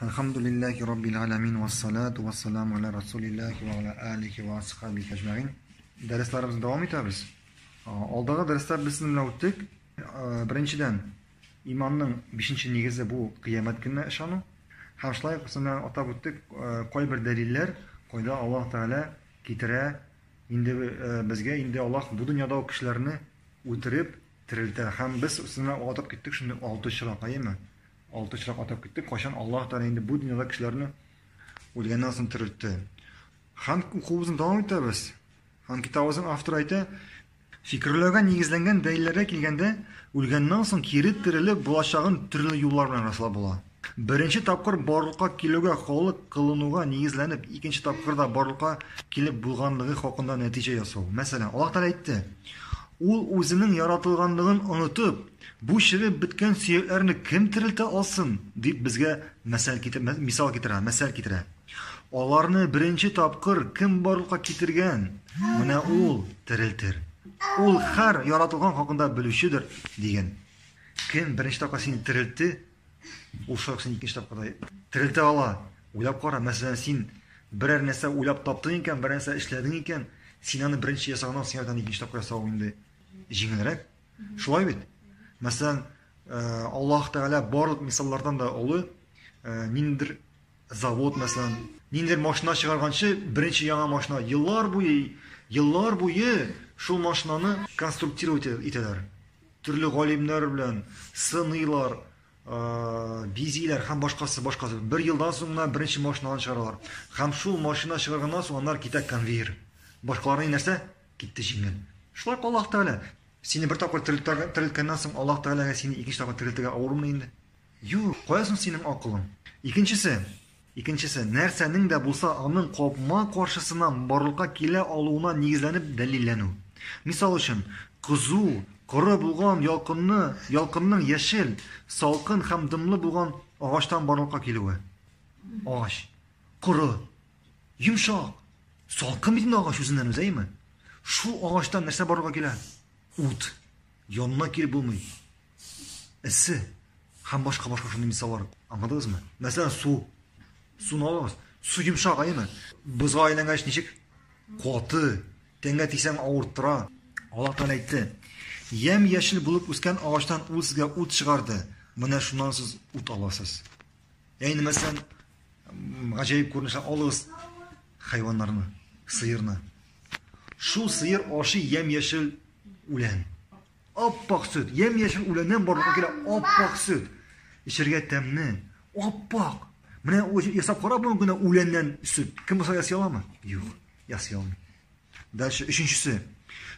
Әлхәмдүлилләһи раббил галәмин вассалату вассаламу аля расулиллаһи ва аля алихи ва асхабихи әҗмәгин. Дәресләребезне дәвам итәбез. Алдагы дәрестә без сезнең белән үттек. Беренчедән, иманның бишенче нигезе бу кыямәт көненә ышану. Һәм шулай ук сезнең белән атап үттек кайбер дәлилләр, кайда Аллаһ Тәгалә китерә инде безгә инде Аллаһ бу дөньяда ук кешеләрне үтереп терелтә. Һәм без сезнең белән атап киттек шундый алты очрак, әйеме? Алты очрак атап киттек, кайчан Аллаһ Тәгалә инде бу дөньяда кешеләрне үлгәннән соң терелтте. Һәм укуыбызны дәвам итәбез. Һәм китабыбызның авторы әйтә, фикерләүгә нигезләнгән дәлилләргә килгәндә, үлгәннән соң кире терелеп булачагын төрле юллар белән раслап була. Беренче тапкыр барлыкка килүгә халык кылынуга нигезләнеп, икенче тапкыр да барлыкка килеп булганлыгы хакында нәтиҗә ясау. Мәсәлән, Аллаһ Тәгалә әйтте, Ул үзенең яратылганлыгын онытып, Бу череп беткән сөякләрне кем терелтә алсын? дип безгә мәсәл мисал китерә, мәсәл китерә. Аларны беренче тапкыр кем барлыкка китергән? Менә ул терелтер. Ул һәр яратылган хакында белүчедер, дигән. Кем беренче тапкыр сине терелтте, ул шулай ук сине икенче тапкыр да терелтә ала. Уйлап кара, мәсәлән, син берәр нәрсә уйлап таптың икән, берәр нәрсә эшләдең икән, син аны беренче ясаганнан соң сиңа икенче тапкыр ясау инде җиңелрәк. Шулай бит? Мәсәлән, Аллаһ Тәгалә барлык мисаллардан да олы, ниндидер завод, мәсәлән, ниндидер машина чыгарганчы, беренче яңа машина еллар буе, еллар буе шул машинаны конструктировать итәләр. Төрле галимнәр белән сыныйлар, бизиләр һәм башкасы, башкасы. Бер елдан соң гына беренче машинаны чыгаралар. Һәм шул машина чыгарганнан соң аннары китә конвейер. Башкаларның нәрсә? Китте җиңел. Шулай ук Аллаһ Тәгалә сине бер тапкыр терелткәннән соң Аллаһ Тәгаләгә сине икенче тапкыр терелтергә авырмы инде? Юк, кая соң синең акылың? Икенчесе, икенчесе, нәрсәнең дә булса аның капма-каршысына барлыкка килә алуына нигезләнеп дәлилләнү. Мисал өчен, кызу, коры булган ялкынны, ялкынның яшел, салкын һәм дымлы булган агачтан барлыкка килүе. Агач. Коры. Йомшак. Салкын бит инде агач үзеннән үзе, әйеме? Шул агачтан нәрсә барлыкка килә? Ут. Янына килеп булмый. Эссе. Һәм башка башка шундый мисаллар. Аңладыгызмы? Мәсәлән, су. Суны алыгыз. Су йомшак, әйеме? Бозга әйләнгәч ничек? Каты. Тәнгә тисәң авырттыра. Аллаһ Тәгалә әйтте: Ямь-яшел булып үскән агачтан ул сезгә ут чыгарды. Менә шуннан сез ут аласыз. Ә инде мәсәлән, гаҗәеп күренешләр алыгыз хайваннарны, сыерны. Шул сыер ашый ямь-яшел үлән. Аппак сөт, ямь-яшел үләннән барлыкка килә аппак сөт. Эчәргә тәмле, аппак. Менә ясап кара бүгенге көндә үләннән сөт. Кем булса ясый аламы? Юк, ясый алмый. Дальше, өченчесе.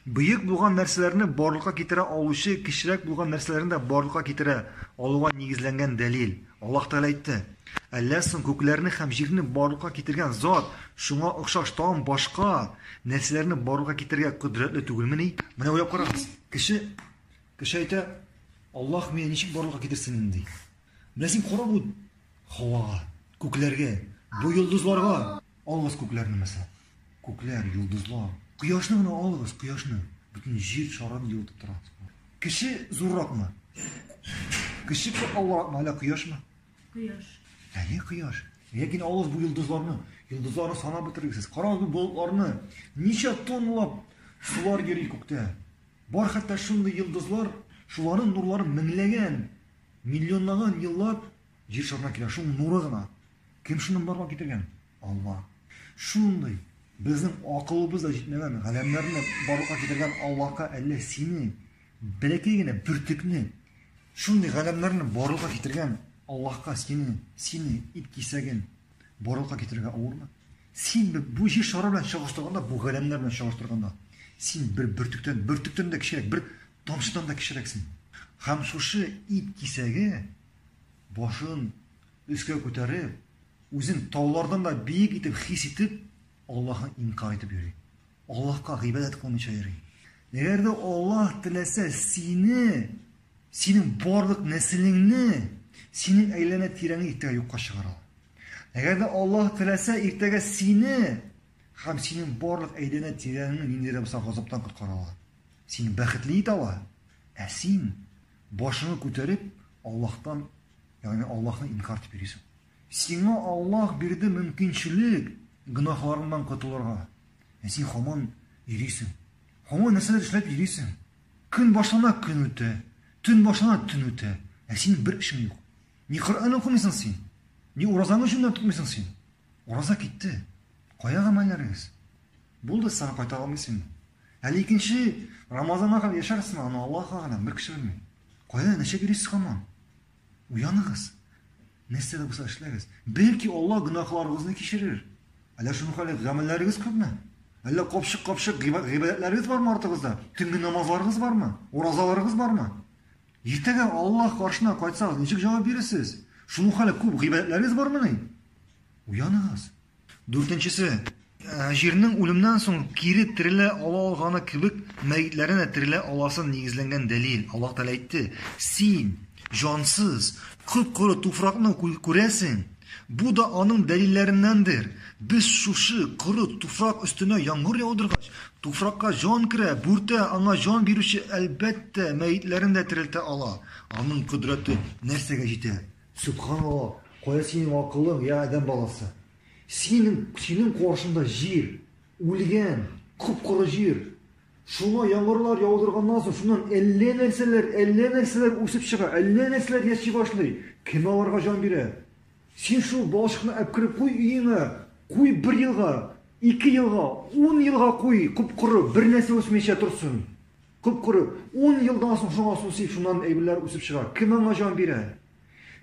Бөек булган нәрсәләрне барлыкка китерә алучы кечерәк булган нәрсәләрне дә барлыкка китерә алуга нигезләнгән дәлил. Аллаһ Тәгалә әйтте, Әллә соң күкләрне һәм җирне барлыкка китергән зат шуңа охшаш тагын башка нәрсәләрне барлыкка китерергә кодрәтле түгелмени? Менә уйлап карагыз. Кеше кеше әйтә, Аллаһ мине ничек барлыкка китерсен инде? Менә син кара бу һавага, күкләргә, бу йолдызларга. Алыгыз күкләрне мәсәлән. Күкләр, йолдызлар. Кояшны гына алыгыз, кояшны. Бөтен җир шарын йолдып тора. Кеше зурракмы? Кеше катлаулыракмы, әллә кояшмы? Кояш. Әйе, кояш. Ләкин алыгыз бу йолдызларны. Йолдызларны санап бетергесез. Карагыз бу болытларны. Ничә тонналап сулар йөри күктә. Бар хәтта шундый йолдызлар, шуларның нурлары меңләгән, миллионлаган еллар җир шарына килә. Шул нуры гына. Кем шуны барлыкка китергән? Алла. Шундый безнең акылыбыз да җитмәгән галәмнәрне барлыкка китергән Аллаһка әллә сине бәләкәй генә бөртекне шундый галәмнәрне барлыкка китергән Аллаһка сине, сине ит кисәген барлыкка китерергә авырмы? Син бу җир шары белән чагыштырганда, бу галәмнәр белән чагыштырганда, син бер бөртектән, бөртектән дә кечерәк, бер тамчыдан да кечерәксең. Һәм шушы ит кисәге башын өскә күтәреп, үзен таулардан да биек итеп хис итеп, Аллаһны инкар итеп йөри. Аллаһка гыйбадәт кылмыйча йөри. Әгәр дә Аллаһ теләсә сине, синең барлык нәселеңне, синең әйләнә-тирәңне иртәгә юкка чыгара ала. Әгәр дә Аллаһ теләсә иртәгә сине һәм синең барлык әйләнә-тирәңне нинди дә булса газаптан коткара ала. Сине бәхетле итә ала. Ә син башыңны күтәреп Аллаһтан, ягъни Аллаһны инкар итеп йөрисең. Сиңа Аллаһ бирде мөмкинчелек гөнаһларыңнан котылырга. Ә син һаман йөрисең. Һаман нәрсәләр эшләп йөрисең. Көн башлана, көн үтә. Төн башлана, төн үтә. Ә синең бер эшең юк. Ни Коръән укымыйсың син, ни уразаңны җүнләп тотмыйсың син. Ураза китте. Кая гамәлләрегез? Булды, сиңа кайта алмыйсың. Әле икенче Рамазанга кадәр яшәрсең, аны Аллаһ әгъләм, бер кеше белми. Кая, ничек йөрисез һаман? Уяныгыз. Нәрсә дә булса эшләгез. Бәлки Аллаһ гөнаһларыгызны кичерер. Әллә шуның хәле гамәлләрегез күпме? Әллә капчык-капчык гыйбадәтләрегез бармы артыгызда? Төнге намазларыгыз бармы? Уразаларыгыз бармы? Иртәгә Аллаһ каршына кайтсагыз, ничек җавап бирерсез? Шуның хәле күп гыйбадәтләрегез бармыни? Уяныгыз. Дүртенчесе, җирнең үлемнән соң кире терелә ала алганы кебек, мәетләрне дә терелә аласын нигезләнгән дәлил. Аллаһ Тәгалә әйтте, Син, җансыз, коп-коры туфракны күрәсең, бу да аның дәлилләреннәндер. Без шушы коры туфрак өстенә яңгыр яудыргач, туфракка җан керә, бүртә, аңа җан бирүче, әлбәттә, мәетләрне дә терелтә ала. Аның кодрәте нәрсәгә җитә? Сөбханалла, кая синең акылың, я адәм баласы? Синең, синең каршында җир, үлгән, коп-коры җир. Шуңа яңгырлар яудырганнан соң, шуннан әллә нәрсәләр, әллә нәрсәләр үсеп чыга, әллә нәрсәләр яши башлый. Кем аларга җан бирә? Син шул балчыкны әпкереп куй өеңә, куй бер елга, ике елга, ун елга куй, коп-коры, бер нәрсә үсмичә торсын. Коп-коры. Ун елдан соң шуңа су сип, шуннан әйберләр үсеп чыга. Кем аңа җан бирә?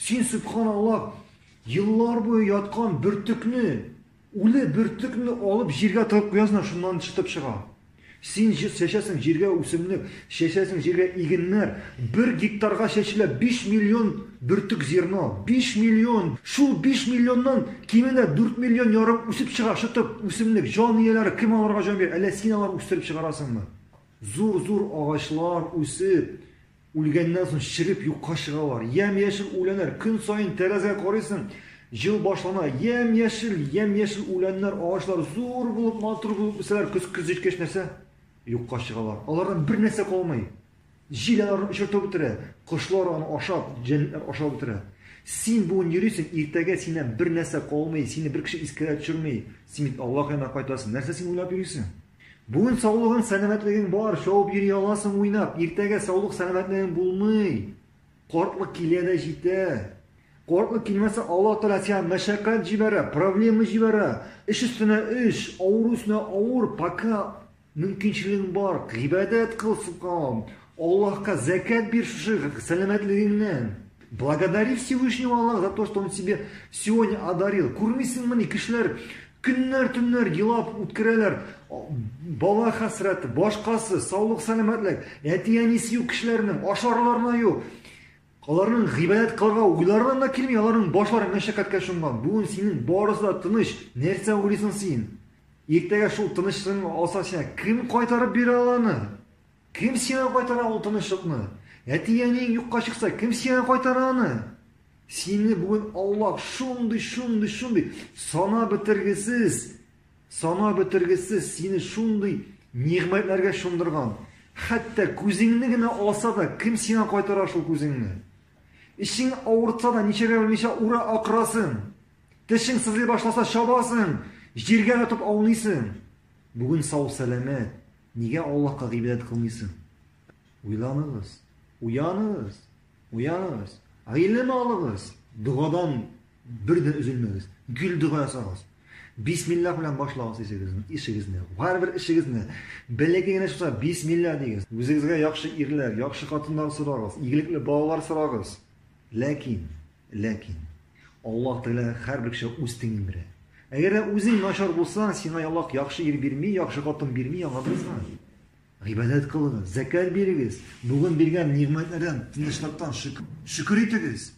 Син, сөбханаллаһ, еллар буе яткан бөртекне, үле бөртекне алып җиргә тыгып куясың да шуннан шытып чыга. Син чәчәсең җиргә үсемлек, чәчәсең җиргә игеннәр. Бер гектарга чәчелә 5 миллион бөртек зерно. 5 миллион! Шул 5 миллионнан кимендә 4 миллион ярым үсеп чыга, шытып үсемлек. Җан ияләре кем аларга җан бирә? Әллә син аларны үстереп чыгарасыңмы? Зур-зур агачлар үсеп, үлгәннән соң череп юкка чыгалар. Ямь-яшел үләннәр, көн саен тәрәзәгә карыйсың, җыл башлана, ямь-яшел, ямь-яшел үләннәр, агачлар зур булып, матур булып үсәләр, көз көз җиткәч нәрсә? Юкка чыгалар. Алардан бер нәрсә калмый. Җил аларны очыртып бетерә, кошлар аны ашап, җәнлекләр ашап бетерә. Син бүген йөрисең, иртәгә синнән бер нәрсә калмый, сине бер кеше искә дә төшерми. Син бит Аллаһ янына кайтасың. Нәрсә син уйлап йөрисең? Бүген саулыгың, сәламәтлегең бар, чабып йөри аласың уйнап. Иртәгә саулык, сәламәтлегең булмый. Картлык килә дә җитә. Картлык килмәсә, Аллаһ Тәгалә сиңа мәшәкать җибәрә, проблема җибәрә. Эш өстенә эш, авыру өстенә авыр, пока мөмкинчелегең бар, гыйбадәт кыл, субханаллаһ. Аллаһка зәкят бир шушы сәламәтлегеңнән. Благодари Всевышнего Аллаха за то, что Он тебе сегодня одарил. Күрмисеңмени, кешеләр көннәр, төннәр елап үткәрәләр. Бала хәсрәте, башкасы, саулык, сәламәтлек, әти-әнисе юк кешеләрнең, ашарларына юк. Аларның гыйбадәт кылырга уйларына да килми, аларның башлары мәшәкатькә чумган. Бүген синең барысы да тыныч. Нәрсә уйлыйсың син? Иртәгә шул тынычлыгыңны алса сиңа кем кайтарып бирә ала аны? Кем сиңа кайтара ул тынычлыкны? Әти-әниең юкка чыкса, кем сиңа кайтара аны? Сине бүген Аллаһ шундый, шундый, шундый сана бетергесез, сана бетергесез сине шундый нигъмәтләргә чумдырган. Хәтта күзеңне генә алса да, кем сиңа кайтара шул күзеңне? Эчең авыртса да, ничәргә белмичә ура акырасың. Тешең сызлый башласа, чабасың, җиргә ятып ауныйсың. Бүген сау-сәламәт, Нигә Аллаһка гыйбадәт кылмыйсың? Уйланыгыз, уяныгыз, уяныгыз. Гыйлем алыгыз, догадан бер дә өзелмәгез. Гел дога ясагыз. Бисмиллах белән башлагыз ишегезне, ишегезне, һәрбер эшегезне. Бәләкәй генә чыкса, бисмилла дигез. Үзегезгә яхшы ирләр, яхшы хатыннар сорагыз, игелекле балалар сорагыз. Ләкин Ләкин Аллаһ Тәгалә һәрбер кешегә үз тиңен бирә. Әгәр дә үзең начар булсаң, сиңа Аллаһ яхшы ир бирми, яхшы хатын бирми, аңладыгызмы? Гыйбадәт кылыгыз, зәкят бирегез, бүген биргән нигъмәтләрдән, тынычлыктан шөкер, шөкер итегез.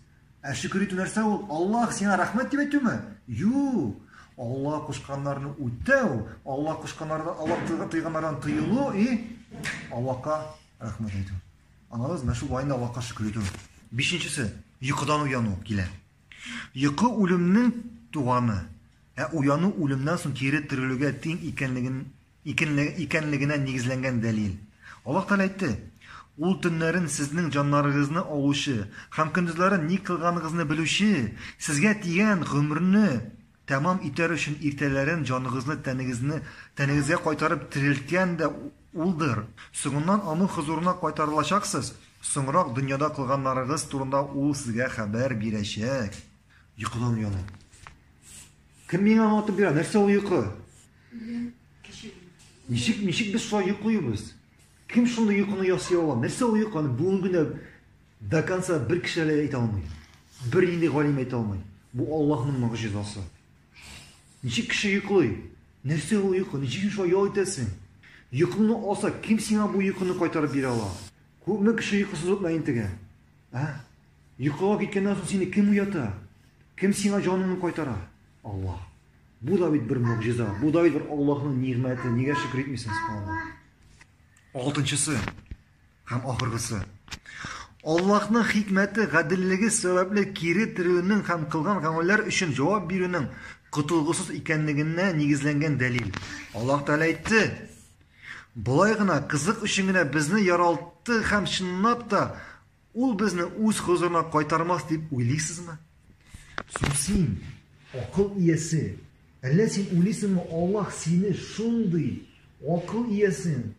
Ә шөкер итү нәрсә ул? Аллаһ сиңа рәхмәт дип әйтүме? Юк. Аллаһ кушканнарны үтәү, Аллаһ кушканнардан, Аллаһ тыйганнардан тыелу и Аллаһка рәхмәт әйтү. Аңладыгыз, менә шул ваенда Аллаһка шөкер итү. Бишенчесе, йокыдан уяну килә. Йокы үлемнең туганы, ә уяну үлемнән соң кире терелүгә тиң икәнлеген икәнлегенә нигезләнгән дәлил. Аллаһ Тәгалә әйтте: Ул төннәрен сезнең җаннарыгызны алучы һәм көндезләрен ни кылганыгызны белүче, сезгә тигән гомерне тәмам итәр өчен иртәләрен җаныгызны тәнегезне тәнегезгә кайтарып терелткән дә Улдыр. Соңыннан Аның хозурына кайтарылачаксыз, соңрак дөньяда кылганнарыгыз турында Ул сезгә хәбәр бирәчәк. Йокыдан уяну. Кем миңа аңлатып бирә, нәрсә ул йокы? Ничек, ничек без шулай йоклыйбыз? Кем шундый йокыны ясый ала? Нәрсә ул йокы? Аны бүгенге көндә до конца бер кеше әле әйтә алмый. Бер нинди галим әйтә алмый. Бу Аллаһның могҗизасы. Ничек кеше йоклый? Нәрсә ул йокы? Ничек син шулай ял итәсең? Йокыңны алса, кем сиңа бу йокыны кайтарып бирә ала? Күпме кеше йокысыз утна интегә? Ә? Йокыга киткәннән соң сине кем уята? Кем сиңа җаныңны кайтара? Аллаһ. Бу да бит бер могҗиза, бу да бит бер Аллаһның нигъмәте. Нигә шөкер итмисең, субханаллаһ? Алтынчысы һәм ахыргысы. Аллаһның хикмәте, гаделлеге сәбәпле кире терелүнең һәм кылган гамәлләр өчен җавап бирүнең котылгысыз икәнлегенә нигезләнгән дәлил. Аллаһ Тәгалә әйтте, Болай гына, кызык өчен генә безне яралтты һәм чынлап та Ул безне үз хозурына кайтармас дип уйлыйсызмы? Соң син, акыл иясе, әллә син уйлыйсыңмы, Аллаһ сине шундый акыл иясен,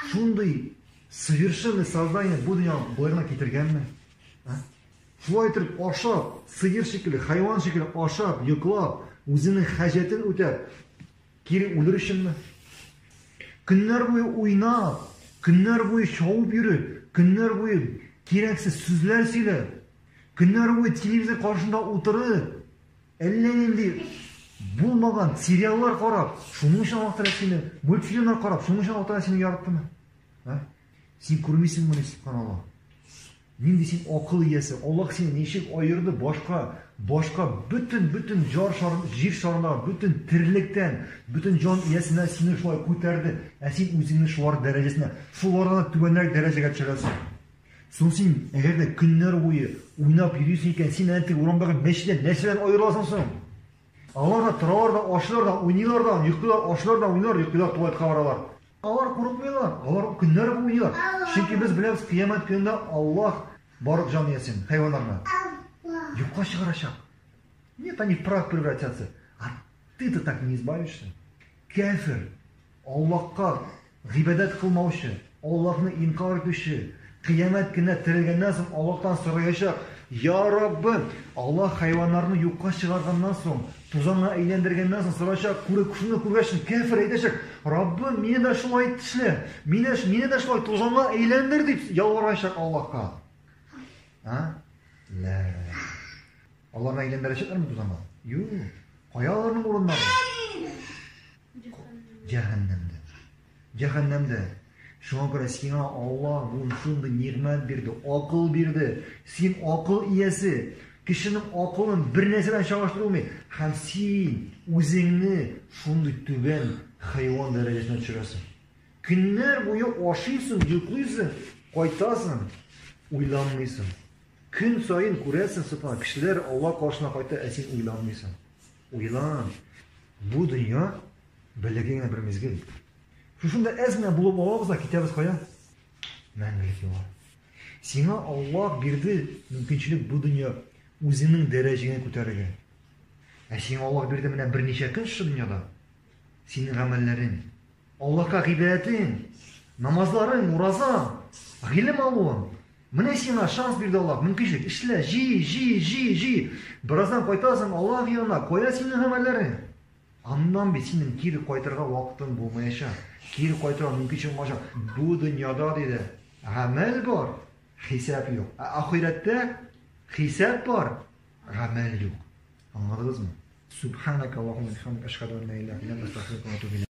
шундый совершенный создание бу дөньяга болай гына китергәнме? А? Шулай итеп ашап, сыер шикелле, хайван шикелле ашап, йоклап, үзенең хаҗәтен үтәп, Кире үлер өченме? Көннәр буе уйнап, көннәр буе чабып йөреп, көннәр буе кирәксез сүзләр сөйләп, көннәр буе телевизор каршында утырып, әллә нинди булмаган сериаллар карап, шуның өчен Аллаһ Тәгалә сине, мультфильмнар карап, шуның өчен Аллаһ Тәгалә сине яраттымы? А? Син күрмисеңмени, субханаллаһ? Нинди син акыл иясе, Аллаһ сине ничек аерды башка, башка бөтен, бөтен җар шарын, җир шарындагы бөтен терлектән, бөтен җан иясеннән сине шулай күтәрде, ә син үзеңне шулар дәрәҗәсенә, шулардан да түбәнрәк дәрәҗәгә төшерәсең. Соң син, әгәр дә көннәр буе уйнап йөрисең икән, син әнә теге урамдагы мәчедән нәрсәдән аерыласың соң? Алар да торалар да, ашыйлар да, уйныйлар да, йоклыйлар, ашыйлар да, уйныйлар, йоклыйлар, туалетка баралар. Алар курыкмыйлар, алар көннәр буе уйныйлар. Чөнки без беләбез, кыямәт көнендә Аллаһ барлык җан иясен, хайваннарны юкка чыгарачак. Нет, они в прах превратятся. А ты-то так не избавишься. Кәфер, Аллаһка гыйбадәт кылмаучы, Аллаһны инкар итүче, кыямәт көнендә терелгәннән соң Аллаһтан сораячак, Я Раббым, Аллаһ хайваннарны юкка чыгарганнан соң, тузанга әйләндергәннән соң сораячак, күреп, шуны күргәч, кәфер әйтәчәк, Раббым, мине дә шулай эшлә, мине, мине дә шулай тузанга әйләндер дип ялварачак Аллаһка. А? Лә. Аларны әйләндерәчәкләрме тузанга? Юк. Кая аларның урыннары? Җәһәннәмдә. Җәһәннәмдә. Шуңа күрә сиңа Аллаһ бу шундый нигъмәт бирде, акыл бирде. Син акыл иясе. Кешенең акылын бер нәрсә белән чагыштырып булмый. Һәм син үзеңне шундый түбән хайван дәрәҗәсенә төшерәсең. Көннәр буе ашыйсың, йоклыйсың, кайтасың, уйланмыйсың. Көн саен күрәсең, субханалла, кешеләр Алла каршына кайта, ә син уйланмыйсың. Уйлан. Бу дөнья бәләкәй генә бер мизгел. Шушында әз генә булып алабыз да китәбез кая? Мәңгелек юлга. Сиңа Аллаһ бирде мөмкинчелек бу дөнья үзеңнең дәрәҗәңне күтәрергә. Ә сиңа Аллаһ бирде менә берничә көн шушы дөньяда. Синең гамәлләрең, Аллаһка гыйбадәтең, намазларың, уразаң, гыйлем алуың. Менә сиңа шанс бирде Аллаһ, мөмкинчелек. Эшлә, җи, җи, җи, җи. Бераздан кайтасың Аллаһ янына, кая синең гамәлләрең? Аннан бит синең кире кайтырга вакытың булмаячак. Кире кайтырга мөмкинчелек булмаячак. Бу дөньяда, диде, гамәл бар, хисап юк. Ә ахирәттә хисап бар, гамәл юк. Аңладыгызмы? Субханак Аллаһумма бихамдик, ашһаду ан ла илаһа илля анта, астагфирука ва атубу илейк.